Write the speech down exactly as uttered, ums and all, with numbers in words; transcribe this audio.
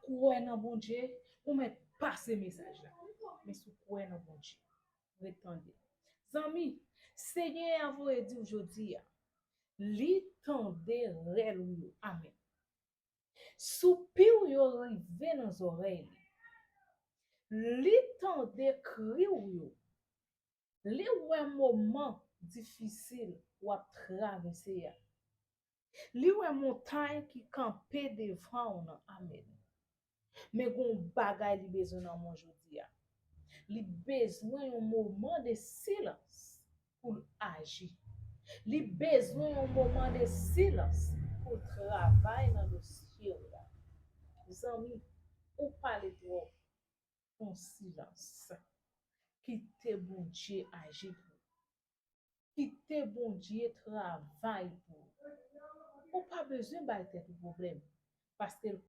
kwè nan Bondye, ou mèt pase mesaj la. Men si w kwè nan Bondye, ret tande. Zanmi, Senyè a voye di w jodi a, li tande rèl ou yo. Amèn. Soupi w yo rive nan zòrèy li. Li tande kri w yo. Li wè moman difisil w ap travèse a. Li wè montay ki kanpe devan w nan. Amèn. Men gen yon bagay li bezwen nan men w jodi a. Li bezwen yon moman de silans pou l aji. Li bezwen yon moman de silans pou l travay nan dosye w la. Zanmi, ou pale twòp. Fè yon silans. Kite Bondye aji pou ou. Kite Bondye travay pou ou. Ou pa bezwen bay tèt ou pwoblèm, paske l